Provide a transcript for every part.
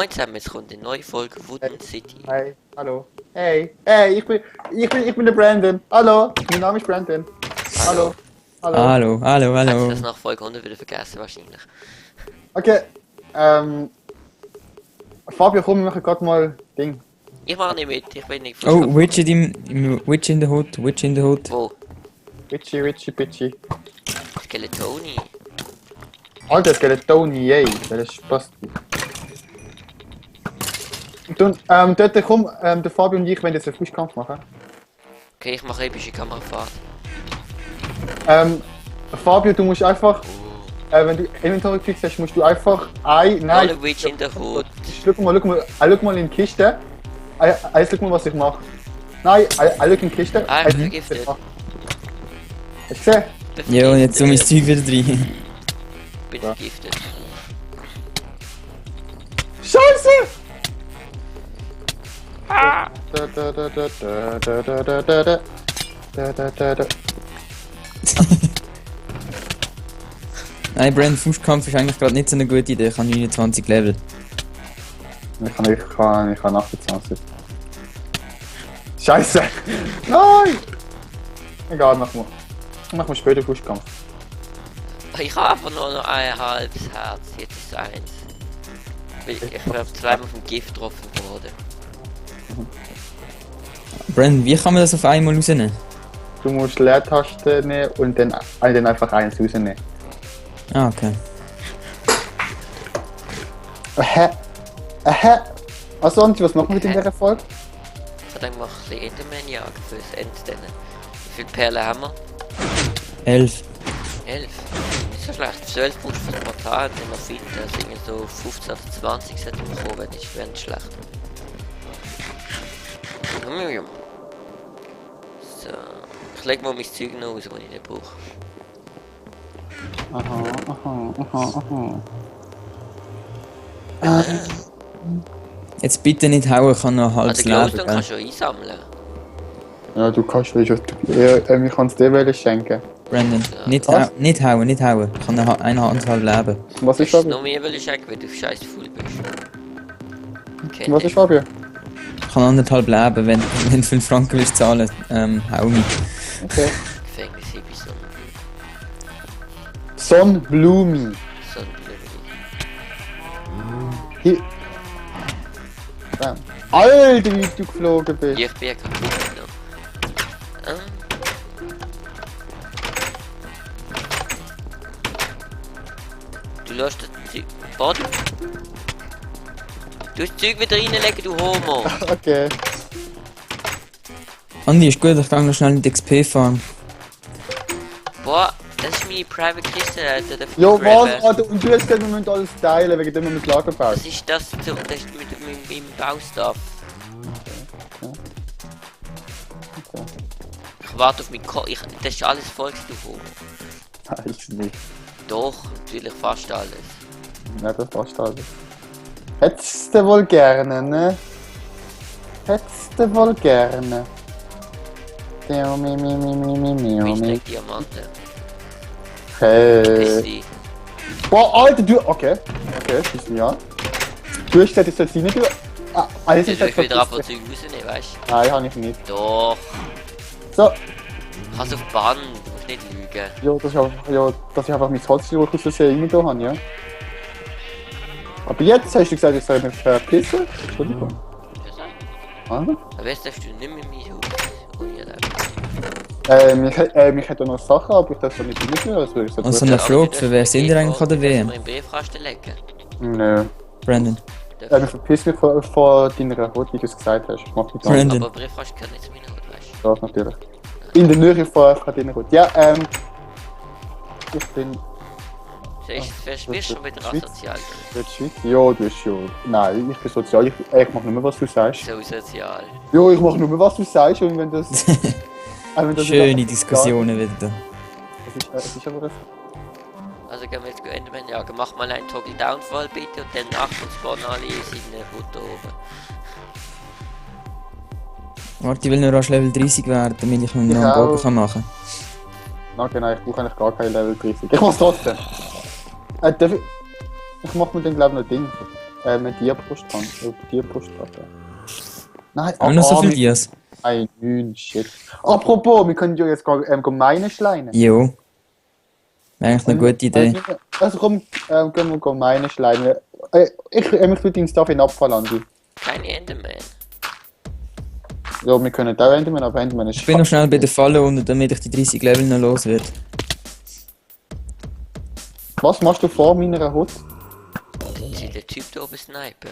Moin zusammen, es kommt eine neue Folge Woodland City. Hi, hallo. Hey, ich bin der Brandon. Hallo, mein Name ist Brandon. Hallo. Hallo, hallo, Hast du hallo. das nach Folge 100 wieder vergessen wahrscheinlich? Okay, Fabio, komm, wir machen gerade mal Ding. Ich mache nicht mit, ich bin nicht Oh, Witch in the Hood, Witch in the Hood. Wo? Richie, bitchy. Skeletoni. Alter, Skeletoni, yay, das ist Spaß. Dort komm, der Fabio und ich wollen jetzt einen Fußkampf machen. Okay, ich mache epische Kamerafahrt. Fabio, du musst einfach, wenn du Inventory fix hast, musst du einfach nein. Alle Witch in the Hood. Schau mal in die Kiste. Schau mal, was ich mache. Nein, schau in die Kiste. Ah, ich bin vergiftet. Hast du gesehen? Ja, und jetzt so mein Zeug wieder drin. Ich bin vergiftet. Scheiße! Nein, Brand, Fußkampf ist eigentlich gerade nicht so eine gute Idee. Ich habe 29 Level. Ich kann 28. Scheiße! Nein! Egal, machen wir später Fußkampf. Ich habe einfach nur noch ein halbes Herz, jetzt ist es eins. Ich bin zweimal vom Gift getroffen worden. Brand, wie kann man das auf einmal rausnehmen? Du musst Leertaste nehmen und dann einfach eins rausnehmen. Ah, okay. Also, Anti, was machen wir in dieser Folge? Ich denke, mach ein bisschen Enderman jagen fürs Ende dann. Wie viele Perlen haben wir? 11. 11. Nicht so schlecht. 12 brauchst du für das Portal und dann noch finden. Also irgendwie so 15 oder 20 sollte man kommen, wenn nicht schlecht. So. Ich lege mal mein Zeug noch aus, das ich nicht brauche. Jetzt bitte nicht hauen, ich kann noch ein halbes Also Leben. Glowstone kannst du schon einsammeln. Ja, du kannst mich ich kann es dir schenken. Brandon, Ja. nicht hauen. Ich kann noch eine Handvoll Leben. Was Du ist kannst Fabio? noch mehr schenken, weil du scheiß voll bist. Okay, Was ist Fabio? Ich kann 1,5 Leben, wenn du 5 Franken willst zahlen. Hau mich. Okay. Gefängnis bei Sonnenblume. Hier. Bam. Alter, wie du geflogen bist. Ich bin ja kaputt noch. Du lässt das Zeug... Warte. Du hast das Zeug wieder reinlegen, du Homo. Okay. Andi, ist gut, ich kann noch schnell in die XP fahren. Boah, das ist meine Private Kiste, Alter. Der Jo, Food was? Alter, und du hast gesagt, wir müssen alles teilen, wegen dem wir mit Lager bauen. Das ist das ist mit meinem Baustuff. Okay. Ich warte auf meinen das ist alles voll, du Homo. Weiß nicht. Doch, natürlich fast alles. Ja, das passt alles. Hättest du wohl gerne, ne? Hättest du wohl gerne. Wo ist der Diamanten? Hey. Die. Boah, Alter, du. Okay, schieß mich an. Du hast gesagt, ich soll sie nicht. Alles Ich ist will wieder ab verpisst. und zu rausnehmen, weißt Nein, habe ich nicht. du? Doch. So, Ich hab's auf Band, du musst nicht lügen. ja, dass ich einfach mein Holz aus Versehen rein da habe, ja. Aber jetzt hast du gesagt, ich soll mich verpissen. Entschuldigung. Ja, sag. Ah. Aber jetzt darfst du nicht mehr in mein Haus. Oh ja, Ich hätte noch Sachen, aber ich darf so nicht mitnehmen. Also, ich Also eine Frage, für wer sind ihr eigentlich an der WM? Im Briefkasten legen. Nö. Brandon. Ich verpiss mich vor deiner Haut, wie du es gesagt hast. Ich mach mich an. Brandon. Aber Briefkasten gehört nicht zu meiner Haut, weißt Ja, natürlich. In der Nähe von deiner Haut. Ja, ich bin. du? Wirst du schon wieder Schweiz? asozial? Wird Schweiz? Ja, du bist schon. Nein, ich bin sozial. Ich mach nur, was du sagst. So sozial. Ja, ich mach nur, was du sagst. Und wenn das. Wenn das Schöne Diskussionen wieder da. Das ist aber das. Also gehen wir jetzt Enderman jagen. Mach mal einen Toggle Downfall bitte und dann nach uns spawnen alle in seine Hut da oben. Warte, ich will nur erst Level 30 werden, damit ich noch einen auch. Bogen machen Nein, genau, ich brauche eigentlich gar kein Level 30. Ich mach's trotzdem. Darf ich mach mir den, glaube ich, noch Ding. eine Tierbrust dran. Tierbrust dran. Nein, Haben wir noch so viel Dias? Ein shit. Apropos, wir können ja jetzt meine schleinen. Jo. Wäre eigentlich eine gute Idee. Also komm, gehen wir meine schleinen. Ich würde den Stuff in Abfall an. Kein Enderman. Ja, wir können da Enderman, aber Enderman ist Ich bin noch schnell bei der Falle unten, damit ich die 30 Level noch los werde. Was machst du vor meiner Hut? Der Typ da oben snipen.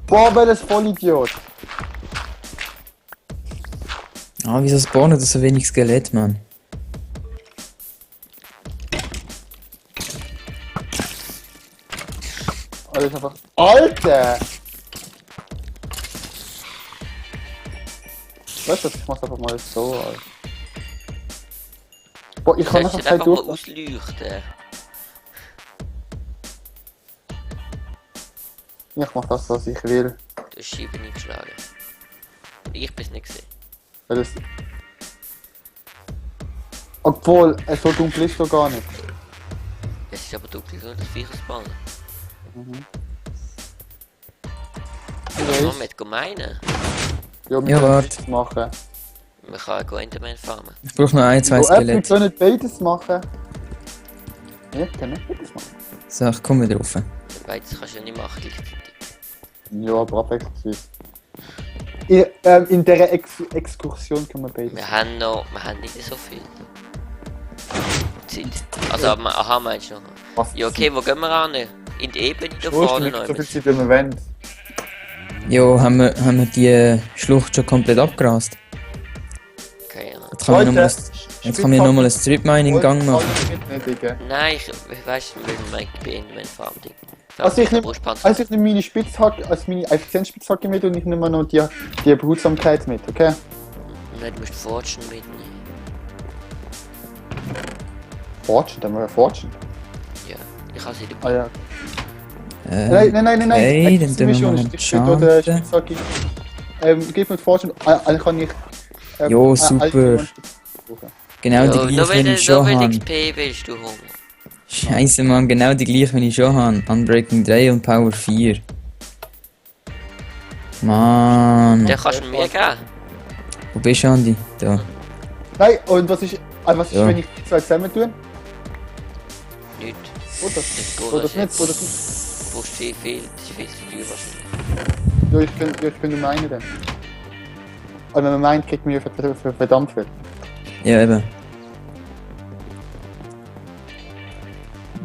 Boah, welches Vollidiot! Ah, wieso spawnen da so wenig Skelett, Mann? Alles einfach. Alter! Weißt du was, ich mach's einfach mal so, Alter. Boah, ich kann Sollst einfach du einfach mal durch. ausleuchten? Ich mach das, was ich will. Du hast Scheiben eingeschlagen. Ich bin's nicht gesehen. Weil es. Obwohl, so dunkel ist doch gar nicht. Es ist aber dunkel, so das Viecher spawnen. Ja, Moment, geh meinen. Ja, wir Ja, können warte. beides machen. Man kann auch Enderman farmen. Ich brauche noch ein, zwei Wir Skelette. können beides machen. Ja, können beides machen. So, ich komme wieder rauf. Beides kannst du ja nicht machen gleichzeitig. Ja, aber abwechslungsweise. In dieser Exkursion können wir beides. Wir haben nicht so viel Zeit. Also, aha, meinst du noch? Was? Ja, okay, wo gehen wir an? In die Ebene da Du hast vorne nicht noch. so viel Zeit, wie wir wollen. Jo, haben wir die Schlucht schon komplett abgerast? Okay, ja. Jetzt kann ich nochmal ein Strip-Mining-Gang machen. Nein, ich weiss, wir wollen mein Enderman farmen. Also ich nehme meine Spitzhacke, also meine Effizienzspitzhacke mit und ich nehme noch die Behutsamkeit mit, okay? Nein, du musst Fortune mitnehmen. Fortune, dann haben wir Fortune. Ja, ich habe sie dabei. Ah ja. Nein. Okay, dann tun wir mal Ich bin dort Enchanten. Spitzhacke. Gib mir Fortune, dann kann ich... Jo, super. Genau die gleiche, wenn ich schon Nur weil habe. XP willst du Hunger. Scheiße, Mann, genau die gleiche, wenn ich schon habe. Unbreaking 3 und Power 4. Mann. Den kannst du mir geben. Wo bist du, Andi? Da. Nein, und was ist, Ja. wenn ich die zwei zusammen tue? Nicht. Oder das nicht? Oder das nicht? Du brauchst viel, das ist viel zu teuer wahrscheinlich. Ja, ich bin der Meinung dann. Und wenn man meint, kriegt man ja verdammt viel. Ja, eben.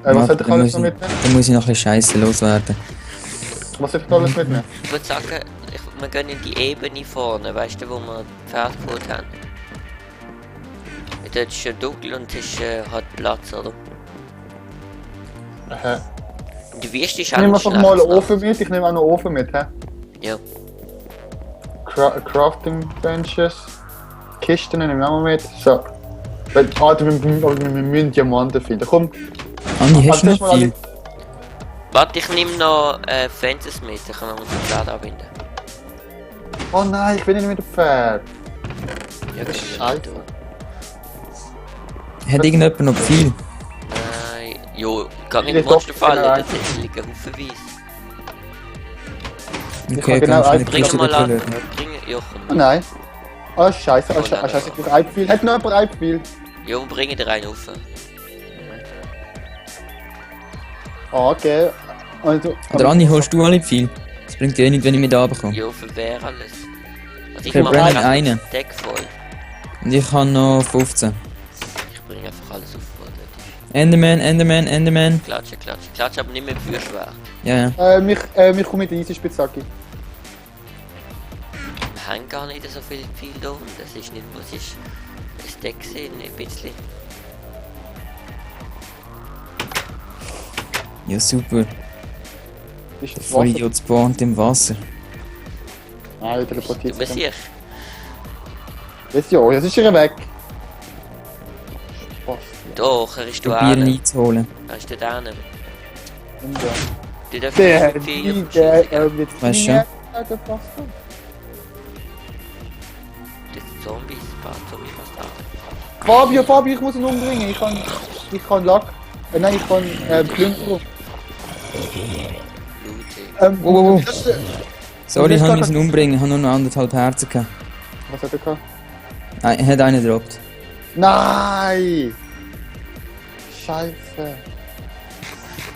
Was Warte, hätte ich dann alles muss noch ich- mitnehmen? Dann muss ich noch ein bisschen Scheiße loswerden. Was hätte ich alles mitnehmen? Ich würde sagen, wir gehen in die Ebene vorne, weißt du, wo wir die Pferde geholt haben. Dort ist schön dunkel und es ist hat Platz, oder? Und die Wüste ist Ich nehme einfach schlecht mal einen gemacht. Ofen mit, ich nehme auch noch einen Ofen mit, hä? Ja. Crafting Benches. Kisten nehme ich auch mal mit. So. Wir müssen Diamanten finden. Komm. Andi, hast du Also, noch viel? Warte, ich nehme noch Fences mit, dann können wir unsere Pferde anbinden. Oh nein, ich will nicht mit dem Pferd. Ja, Das ist können wir scheiße. tun. Hat irgendjemand noch viel? Nein, jo, geh in Ich die doch, Monsterfalle, genau. da liegen haufenweise. Okay, genau ganz eins schnell Bring mal an, Kiste bring, ja, Oh komm. nein. Oh scheiße, Oh, nein, scheiße, ich brauche Eipfil. Hat noch jemand Eipfil? Jo, bring den rein rauf. Ah, okay. Also, Oder Andi, holst du alle viel? Das bringt ja nicht, wenn ich mit runterkomme. Jo, für wer alles. Also Ich brenne gerade einen. das Deck voll. Und ich habe noch 15. Ich bringe einfach alles auf, wo das ist. Enderman. Klatsch, aber nicht mehr für schwer. Ja, ja. mich komme mit der Eisenspitzhacke. Wir haben gar nicht so viel da und das ist nicht, was ist ein Deck sehen, ein bisschen. Ja, super. Ist das Voll Wasser? Idiot spawnt im Wasser. Nein, Du teleportiert sich. siehst, Jetzt ja, jetzt ist er weg. Was? doch, er ist da Probieren hinten. einzuholen. Er ist da hinten. Und Du darfst der, nicht viel die, verschieben. jetzt Weißt du? Das Das sind Zombies, ein paar Zombies fast da. Fabio, ich muss ihn umbringen. Ich kann Lack. Nein, ich kann Plünderung. Oh. wie hast du- Sorry, ich Du habe bist müssen umbringen, ich habe nur noch 1,5 Herzen gehabt. Was hat er gehabt? Er hat einen gedroppt. Nein! Scheiße.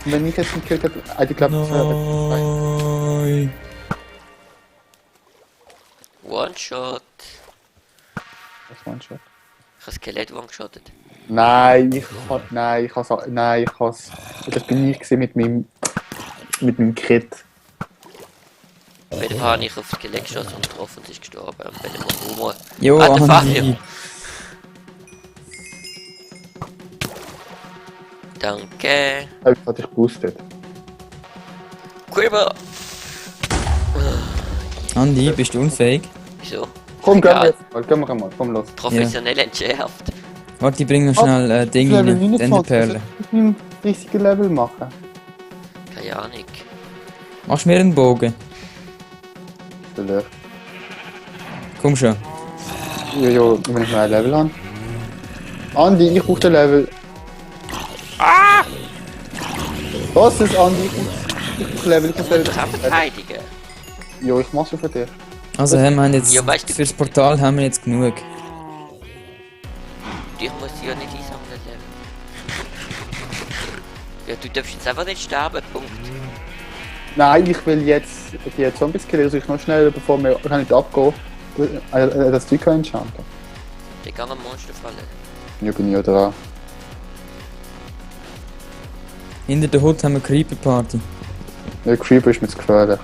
Und wenn ich jetzt einen gekillt hätte, hätte ich glaube Nein. One-Shot. Das war ein Shot. Ich habe Skelett one-shottet. Nein, das bin ich gewesen mit meinem Crit. Auf jeden Fall habe ich auf das Skelett geschossen und getroffen und ist gestorben. Und bei dem Humor. Jo, Ah, der Andi. Fabio. Danke. Das hatte ich geboostet. Quiver. Andi, bist du unfähig? Wieso? Komm, gehen wir Egal. jetzt mal, gehen wir mal, komm los. Professionell entschärft. Warte, ich bring noch schnell Ding Level rein, die 29, Enderperle. was soll ich mit meinem riesigen Level machen? Keine Ahnung. Machst du mir einen Bogen? Vielleicht. Komm schon. Jo, wenn ich mal ein Level habe. Andi, ich brauche den Level. Was ist Andi? Ich brauche Level, ich muss Ich kann Level. verteidigen. Jo, ich mach's schon für dich. Also wir haben jetzt, Ja, weißt du- fürs Portal haben wir jetzt genug. Ich muss sie ja nicht einsammeln. Level. Ja, du darfst jetzt einfach nicht sterben, Punkt. Nein, ich will jetzt die Zombies killen, also ich noch schneller, bevor wir nicht abgehen, das Zeug enchanten. Die gehen am Monster fallen. Ja, bin ich ja dran. Hinter der Hut haben wir Creeper Party. Der Creeper ist mir zu gefährlich.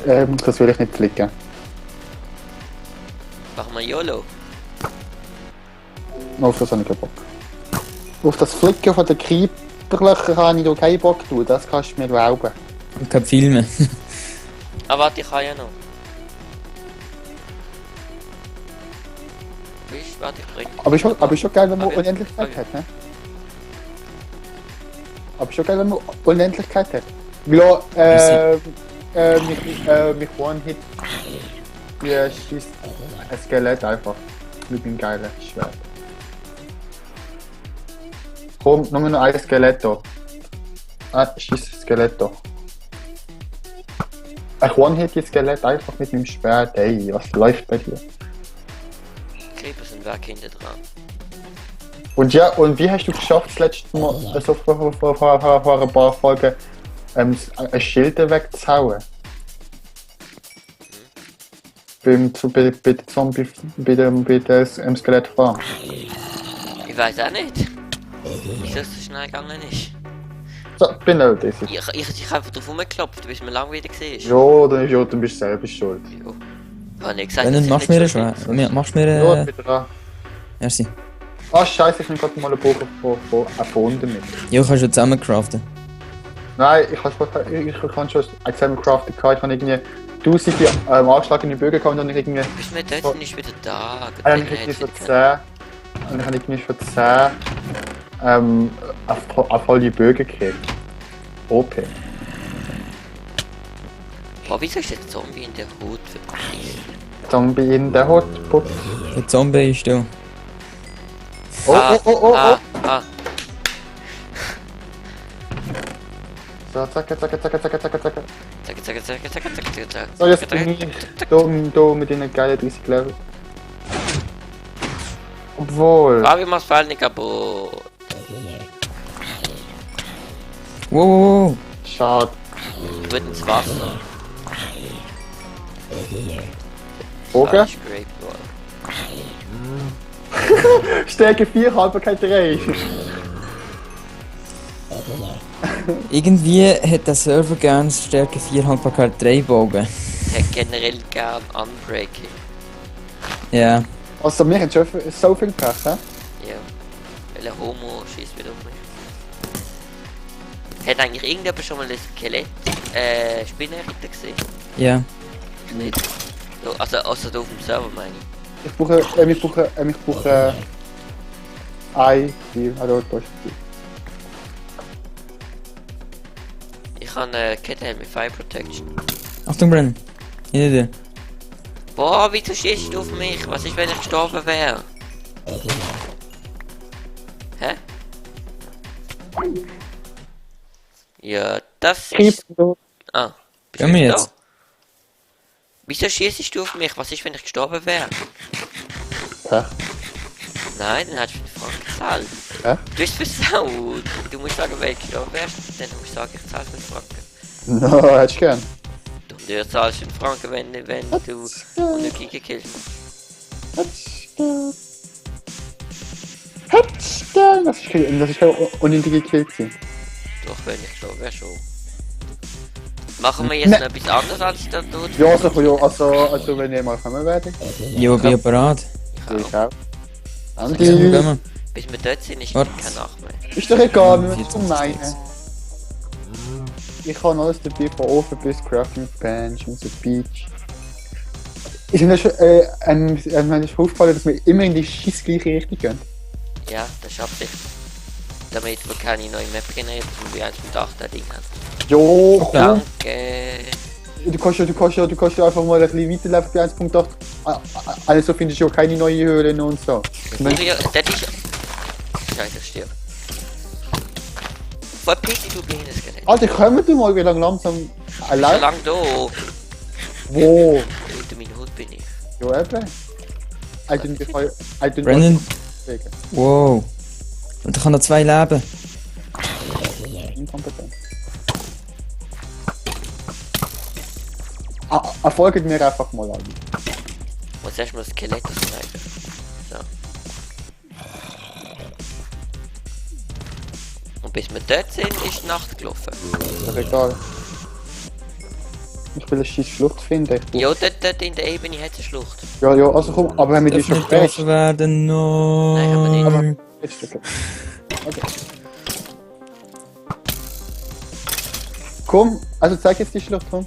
Das will ich nicht flicken. Machen wir YOLO. Auf das habe ich keinen Bock. Auf das Flicken von den Creeperlöchern kann ich da keinen Bock tun, das kannst du mir glauben. Und keine Filme. Ah, warte, ich kann ja noch. Warte, ich bring. Aber ist schon geil, wenn man Aber- Unendlichkeit hat, ne? Aber ist schon geil, wenn man Unendlichkeit hat. Weil, mich One-Hit, wie schießt ein Skelett einfach mit dem geilen Schwert. Komm, nur noch ein Skelett da. Schießt das Skelett da. Ich One-Hit das Skelett einfach mit dem Schwert, ey, was läuft bei dir? Creeper sind weg hinter dran. Und ja, und wie hast du geschafft, das letzte Mal, also vor ein paar Folgen, ein Schild wegzuhauen? Bei der Zombie, bei der Skelettfarm. Ich weiß auch nicht. Wieso es so schnell gegangen ist. So, bin auch das. Ich habe einfach drauf rumgeklopft, bis mir lang wieder gesehen ist. Ja, dann bist du selber schuld. Jo. Habe nicht gesagt, Dann dass ich machst du mir nicht einen schuld Schwert. Machst du mir Ja, einen... ich bin dran. Merci. Ah, scheiße, ich nehme gerade mal einen Bogen von erfunden mit. Ja, kannst du zusammen craften. Nein, ich kann schon ein zusammencraften gehabt. Ich habe irgendwie 1000 angeschlagene Bögen gehabt und dann irgendwie... bin. Bist du mir dort nicht wieder da? Dann krieg ich so 10. Und dann habe ich irgendwie schon 10 auf volle Bögen gekriegt. OP. Boah, wieso ist der Zombie in der Hut verpasst? Zombie in der Hotpot. Der Zombie ist da. Oh. Ah. So, zack. Zack. So, jetzt bin ich da mit den geilen 30 Level. Obwohl. Fabi, mach's Fall nicht kaputt. Wow. Schade. Ich würde ins Wasser. Bogen? Scrape Wall. Stärke 4, Haltbarkeit 3. Irgendwie hat der Server gern Stärke 4 Haltbarkeit 3 Bogen. Hat generell gern Unbreaking. Ja. Also, wir haben schon so viel Pech, hä? Ja. Weil ein Homo schießt wieder auf mich. Hat eigentlich irgendjemand schon mal ein Skelett, Spinnenritter gesehen? Ja. Nicht. So, also da auf dem Server meine ich. Ich brauche ein Ziel. Also, da ist ein Ziel. Ich habe eine Kettenhelm mit Fire Protection. Achtung, Brennan. Hinter dir. Boah, wieso schießt du auf mich? Was ist, wenn ich gestorben wäre? Hä? Ja, das Schreib ist... da. Ah, bist Gehen wir du jetzt? da? Wieso schießt du auf mich? Was ist, wenn ich gestorben wäre? Hä? Nein, dann hättest du 5 Franken gezahlt. Hä? Du hast versaut. Du musst sagen, wenn du gestorben wärst, dann musst du sagen, ich zahle 5 Franken. No, hättest du gern. Du zahlst 5 Franken, wenn du unnötige gekillt hast. Hättest du gern. Hättest du gern. Das ist kein unnötige Kill gewesen. Doch, wenn ich gestorben wäre schon. Machen wir jetzt noch etwas anderes als da tut? Ja, also wenn ihr mal kommen werdet. Jo, bin ich bereit. Ich auch. Also, Gehen Andi, wir. bis wir dort sind, ist Warte. keine Nacht mehr. ist doch egal, wir müssen 24 zum meinen. Ich habe alles dabei, von Ofen bis Crafting Bench und so Beach. Ist mir schon, mir ist aufgefallen, dass wir immer in die scheiß gleiche Richtung gehen. Ja, das ist Absicht. Damit wir keine neue Map generieren, und wir 1.8 Ding haben. Jo, komm. Danke. Du kannst ja einfach mal ein bisschen weiterlaufen bei 1.8. Also findest du ja keine neue Höhlen und so. Ja, das ist... Scheiße, ich stirb. Verpiss dich, du kleines Skelett. Alter, kommen wir mal wieder langsam Schon allein. lang da. Wo? Hinter meinem Hut bin ich. Ja, eben. Brandon. Wow. Und ich habe noch 2 Leben. Inkompetent. Folgt mir einfach mal an. Muss erstmal das Skelett ausschneiden. So. Und bis wir dort sind, ist die Nacht gelaufen. Ist doch egal. Ich will eine scheiß Schlucht finden. Ja, dort in der Ebene hat es eine Schlucht. Ja, also komm, aber wenn wir die Darf schon nicht crasht. getroffen werden, no. Nein, haben wir nicht. Ist okay. Okay. Komm, also zeig jetzt die Schlucht, komm.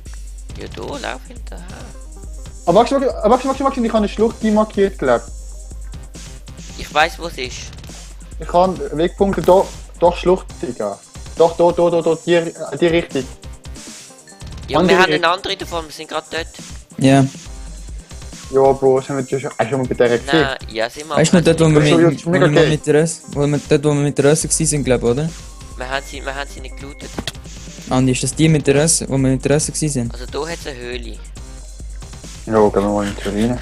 Ja, da, lauf hinterher. Aber wachs, ich habe eine Schlucht markiert, glaub. Ich weiß, wo es ist. Ich habe Wegpunkte da, doch Schlucht, Digga. Doch, die Richtung. Ja, Andere wir haben Richtung. eine andere davon, wir sind gerade dort. Ja. Ja, Bro, sind wir schon mal bei der gesehen? Nein, ja, sind wir. Weißt du noch dort, wo wir Das ist mit, schon mega geil. mit der Rösse, dort, wo wir mit der Rösse waren, glaube ich, oder? Wir haben sie nicht gelootet. Andi, ist das die mit der Rösse, wo wir mit der Rösse waren? Also da hat es eine Höhle. Ja, gehen wir mal in die Ruine.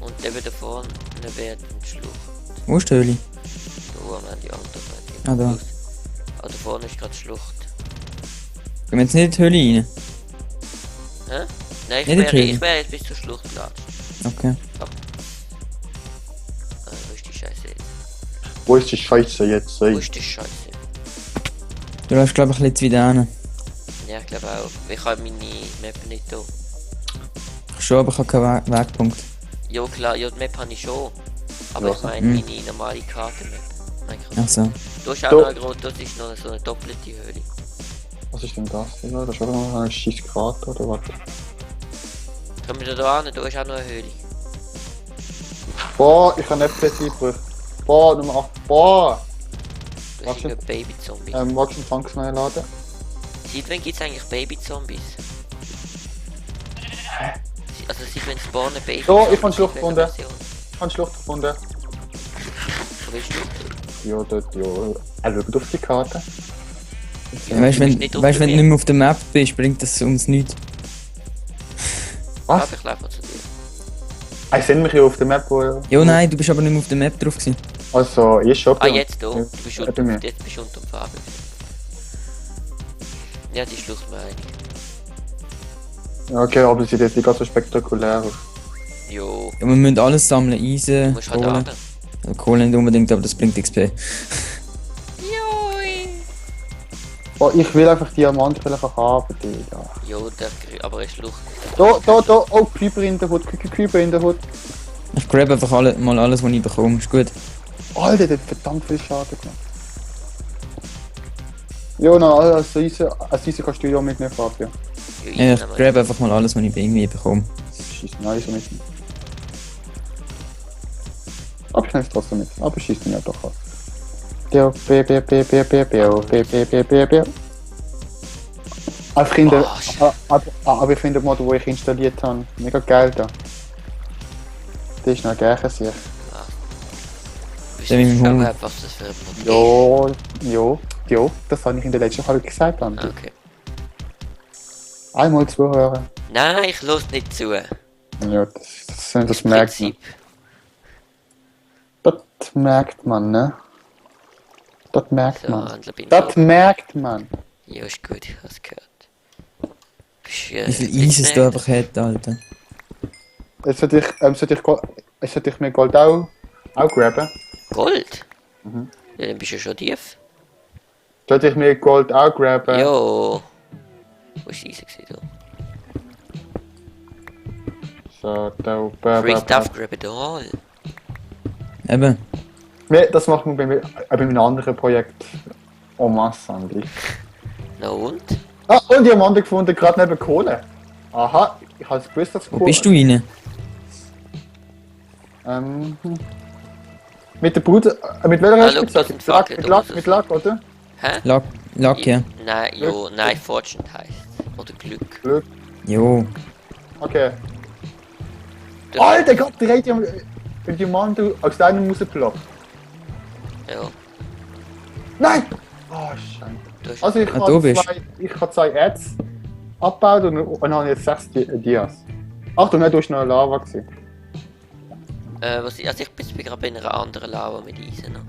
Und eben da vorne wäre eine Schlucht. Wo ist die Höhle? Da haben wir die andere. Ah, da. Ah, da vorne ist gerade Schlucht. Gehen wir jetzt nicht in die Höhle rein? Hä? Nein, Nicht in die Höhle. ich wäre jetzt bis zur Schlucht gelatscht. Okay. Wo ist die Scheiße jetzt? Wo ist die Scheiße jetzt? Wo ist die Scheiße? Du läufst, glaube ich, ein bisschen wieder hin. Ja, ich glaube auch. Ich habe meine Map nicht da. Schon, aber ich habe keinen Wegpunkt. Ja klar, ja, die Map habe ich schon. Aber Ja. ich meine Mhm. meine normale Karte-Map. Ach so. Da ist auch Da. noch eine große, das ist noch so eine doppelte Höhle. Was ist denn das? Digga? Das ist auch noch ein scheiß Krater oder was? Kommen wir da hin, da ist auch noch eine Höhle. Boah, ich habe FPS eingebracht. Boah, Nummer 8. Boah! Da Was ist ein Baby-Zombie. Magst du den Tanks neu laden? Seit wann gibt es eigentlich Baby-Zombies? Also seit wann spawnen Baby? So, ich habe Schlucht gefunden. Version. Ich habe Schlucht gefunden. Wo bist du? Ja, dort, ja. Schaut auf die Karte. Ja, weißt du, bist wenn, nicht auf weißt, der wenn du nicht mehr auf der Map bist, bringt das uns nichts. Was? Aber ich laufe zu dir. Ich sehe mich ja auf der Map, wo... Jo, nein, du bist aber nicht mehr auf der Map drauf gewesen. Also, ich schon. Ah, jetzt da. Ja, Du bist bei unter, mir. jetzt bist du unter dem Farbe. Ja, die Schlucht mir einig. Ja, okay, aber sie sieht jetzt nicht ganz so spektakulär aus. Jo, Ja, wir müssen alles sammeln, du Eisen, musst halt Kohle. runter. Ja, Kohle nicht unbedingt, aber das bringt XP. Joi! Oh, ich will einfach Diamant haben, Digga. Jo, aber eine Schlucht. Da, oh, Creeper in der Hut, Creeper in der Hut. Ich grab einfach mal alles, was ich bekomme, ist gut. Alter, der hat verdammt viel Schaden gemacht. Jo, na, als Eisen kannst du ja mitnehmen, Fabian. Jo, Ja, ich nehmen wir. grab einfach mal alles, was ich irgendwie bekomme. Schießt mir Eisen mitnehmen. Aber ich nehme es trotzdem mit. Aber schießt mir ja doch ab. Aber ich finde den Mod, wo ich installiert habe, mega geil da. Der ist noch gleich sich. Wisst Der ihr mit dem Hunger. überhaupt, was das für ein Mod ist? Jo. Ja, das habe ich in der letzten Folge gesagt, Andi. Okay. Einmal zuhören. Nein, ich los nicht zu. Ja, das merkt man. Prinzip. Das merkt man, ne? Das merkt So, man. Handler bin Das merkt man. Ja, ist gut, ich hab's gehört. Bist, Wie viel Eises du einfach hat, Alter. Jetzt sollte ich mir Gold auch graben. Gold? Mhm. Ja, dann bist du ja schon tief. Sollte ich mir Gold auch graben? Jo. Wo ist diese gewesen, du? So, da, Free stuff, grab it all. Eben. Nee, das machen wir bei einem anderen Projekt. En masse, Andi. Na und? Ah, und Diamanten gefunden, gerade neben Kohle. Aha, ich habe es gewusst, dass Wo bist du rein? Mit der Bruder, mit welcher Ah, hast du schau, gesagt? das sind Fackeln, da muss es- Mit Lack, oder? Hä? Lack, ja. Nein, jo, nein, Fortune heisst. Oder Glück. Jo. Okay. Das- Alter Gott, der hat Diamanten aus deinem rausgeploppt. Ja. Nein! Oh, Scheiße. Du hast, Also ich Ah, habe du bist. zwei Ads abgebaut und habe jetzt 6 Dias. Achtung, du hast noch eine Lava gesehen. was, also ich bin gerade bei einer anderen Lava mit Eisen noch.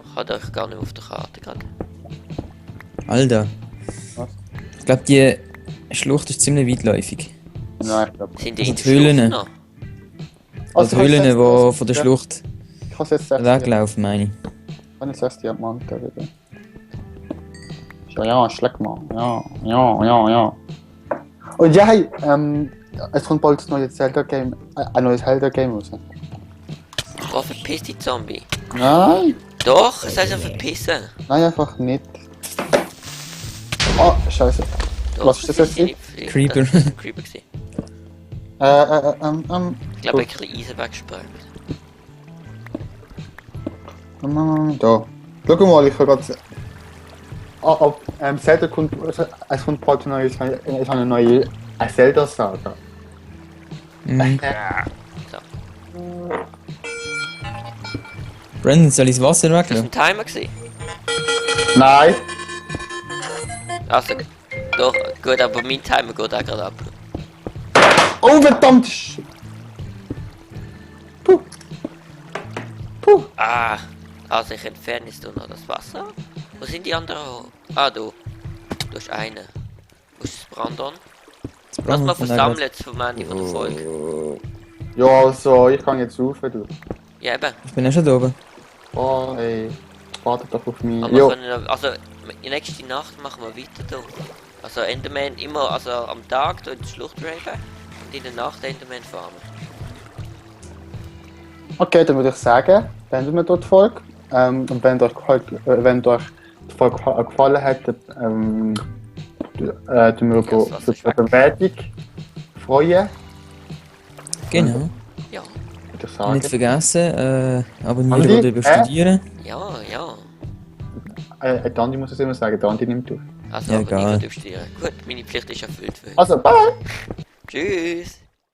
Ich habe euch gar nicht auf der Karte gerade. Alter. Was? Ich glaube, die Schlucht ist ziemlich weitläufig. Nein, ich glaube. Sind Also in die der Schlucht Höhlen. noch? Also die Höhlen, die von der Schlucht Ich habe jetzt 6 weglaufen, meine ich. Ich habe jetzt 6 Diamanten wieder. Ja, schleck mal. Ja. Und ja, hey, es kommt bald ein neues Zelda-Game, ein neues Zelda-Game raus. Oh, verpiss die Zombie. Nein, Doch, es heißt ja verpissen. nein, einfach nicht. Oh, scheiße. Doch, Was ist das jetzt? Creeper. Das ist ein Creeper gewesen. Ich glaube, ich habe ein bisschen Eisen weggesprungen. Da. Schau mal, ich habe gerade... Zelda kommt... Es kommt bald eine neue Zelda-Saga. Mhm. So. Brandon, soll ich das Wasser Das war weglassen? ein Timer gewesen. Nein! Also, doch, gut, aber mein Timer geht auch gerade ab. Oh, verdammt! Puh! Ah, also ich entferne jetzt noch das Wasser. Wo sind die anderen? Ah, du. Du hast einen. Wo ist das Brandon? Das Lass mal brauchen wir versammeln jetzt vom Ende von der Folge. Ja, also, ich kann jetzt rauf, du. Ja, eben. Ich bin ja schon da oben. Oh, ey. Wartet doch auf mich. Aber wir Jo. können, also, die nächste Nacht machen wir weiter da. Also Enderman immer, also am Tag da in die Schlucht raven und in der Nacht Enderman farmen. Okay, dann würde ich sagen, beenden wir dort die Folge. Und wenn euch die Folge gefallen hat, tun wir über das für ist die weg. Bewertung freuen, Genau. Ja, würde ich Nicht sagen. vergessen, abonnieren Andi, oder überstudieren. ja. Dandi muss es immer sagen, Dandi nimmt auf. Also Ja, aber egal. nicht studieren. Gut, meine Pflicht ist erfüllt für heute. Also, bye! Tschüss!